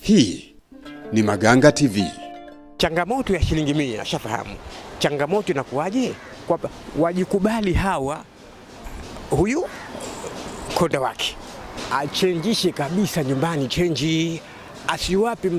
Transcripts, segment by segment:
Hii ni Maganga TV. Changamoto ya shilingi 100, shafahamu changamoto inakuwaje? Kwamba wajikubali hawa, huyu konda wake achenjishe kabisa nyumbani chenji, asiwape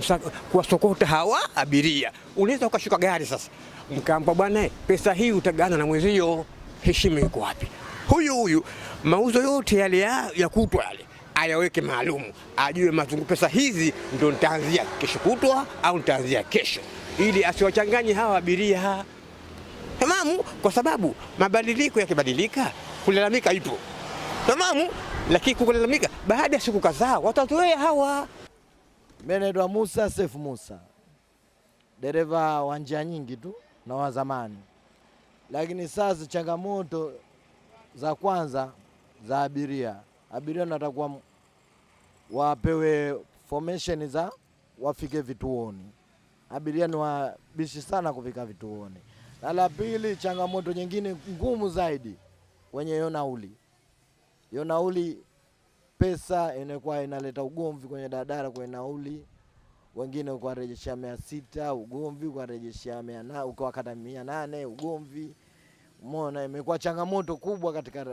kuwasokota hawa abiria. Unaweza ukashuka gari sasa, mkaamba bwana, pesa hii utagana na mwenzio, heshima iko wapi? Huyu huyu mauzo yote yale ya kutwa yale ayaweke maalumu, ajue mazungu, pesa hizi ndo nitaanzia kesho kutwa au nitaanzia kesho, ili asiwachanganye hawa abiria. Tamamu, kwa sababu mabadiliko yakibadilika, kulalamika ipo. Tamamu, lakini kulalamika baada ya siku kadhaa watazoea hawa. Mimi naitwa Musa Sefu Musa, dereva wa njia nyingi tu na wa zamani, lakini sasa changamoto za kwanza za abiria, abiria natakuwa wapewe formation za wafike vituoni. Abiria ni wabishi sana kufika vituoni. Na la pili, changamoto nyingine ngumu zaidi kwenye hiyo nauli, hiyo nauli pesa inakuwa inaleta ugomvi kwenye daladala, kwenye nauli wengine ukawarejeshea 600 ugomvi, ukawarejeshea 800, ukawakata 800 ugomvi. Umeona, imekuwa changamoto kubwa katika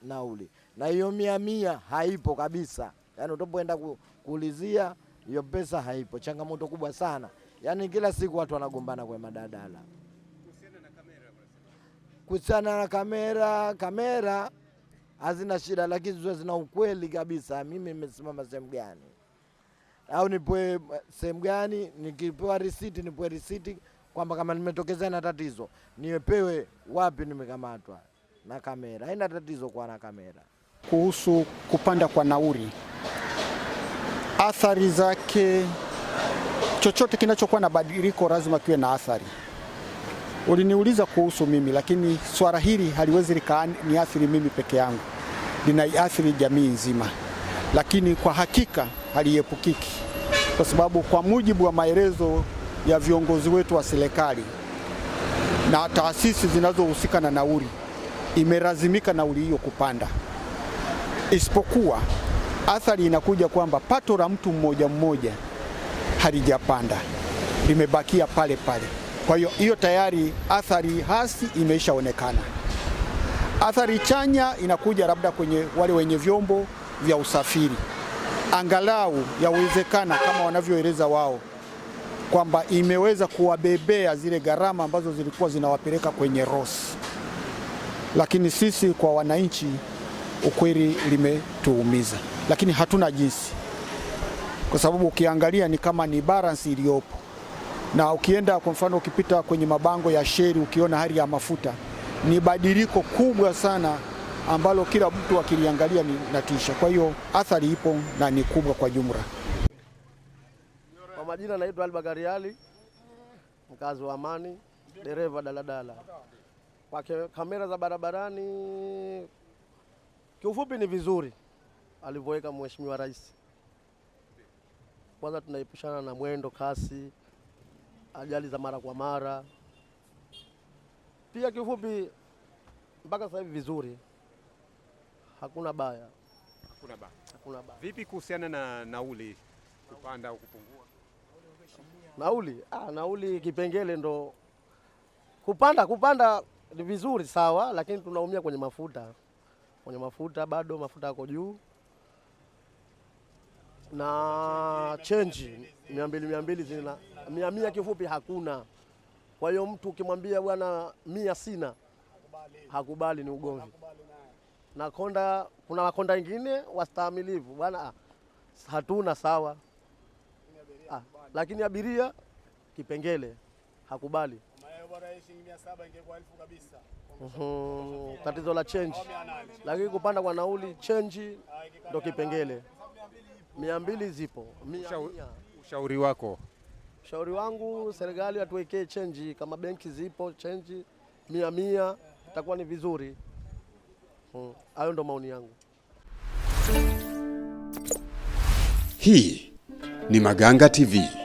nauli, na hiyo 100 haipo kabisa. Yaani utapoenda kuulizia hiyo pesa haipo, changamoto kubwa sana. Yaani kila siku watu wanagombana kwenye madaladala. Kuhusiana na kamera, kamera hazina shida, lakini ziwe zina ukweli kabisa. Mimi nimesimama sehemu gani au nipewe sehemu gani, nikipewa risiti nipewe risiti kwamba kama nimetokezea na tatizo nipewe wapi nimekamatwa na kamera. Haina tatizo kuwa na kamera. Kuhusu kupanda kwa nauli, athari zake, chochote kinachokuwa na badiliko lazima kiwe na athari. Uliniuliza kuhusu mimi, lakini swala hili haliwezi likaniathiri mimi peke yangu, linaiathiri jamii nzima, lakini kwa hakika haliepukiki, kwa sababu kwa mujibu wa maelezo ya viongozi wetu wa serikali na taasisi zinazohusika na nauli, imelazimika nauli hiyo kupanda, isipokuwa athari inakuja kwamba pato la mtu mmoja mmoja halijapanda, limebakia pale pale. Kwa hiyo hiyo tayari athari hasi imeshaonekana. Athari chanya inakuja labda kwenye wale wenye vyombo vya usafiri, angalau yawezekana kama wanavyoeleza wao kwamba imeweza kuwabebea zile gharama ambazo zilikuwa zinawapeleka kwenye rosi, lakini sisi kwa wananchi ukweli limetuumiza, lakini hatuna jinsi, kwa sababu ukiangalia ni kama ni balance iliyopo. Na ukienda kwa mfano, ukipita kwenye mabango ya sheri ukiona hali ya mafuta ni badiliko kubwa sana ambalo kila mtu akiliangalia ni natisha. Kwa hiyo athari ipo na ni kubwa kwa jumla. Kwa majina naitwa Albakari Ali, mkazi wa Amani, dereva daladala. Kwa kamera za barabarani, kiufupi ni vizuri alivyoweka Mheshimiwa Rais. Kwanza tunaepushana na mwendo kasi, ajali za mara kwa mara. Pia kiufupi mpaka sasa hivi vizuri, hakuna baya. Hakuna baya. Hakuna baya. Vipi kuhusiana na nauli kupanda au kupungua? Nauli, nauli kipengele ndo kupanda, kupanda ni vizuri sawa, lakini tunaumia kwenye mafuta. Kwenye mafuta bado mafuta yako juu. Na change 200 200 zina 100 kifupi hakuna. Kwa hiyo mtu ukimwambia bwana 100 sina, hakubali, ni ugomvi. Na konda, kuna makonda wengine wastahimilivu bwana, hatuna sawa. Lakini abiria kipengele hakubali. Tatizo la change, lakini kupanda kwa nauli change ndo kipengele. 200 zipo. 100. Ushauri wako? Ushauri wangu serikali atuwekee change, kama benki zipo change 100 itakuwa ni vizuri. Hayo ndo maoni yangu. Hii ni Maganga TV.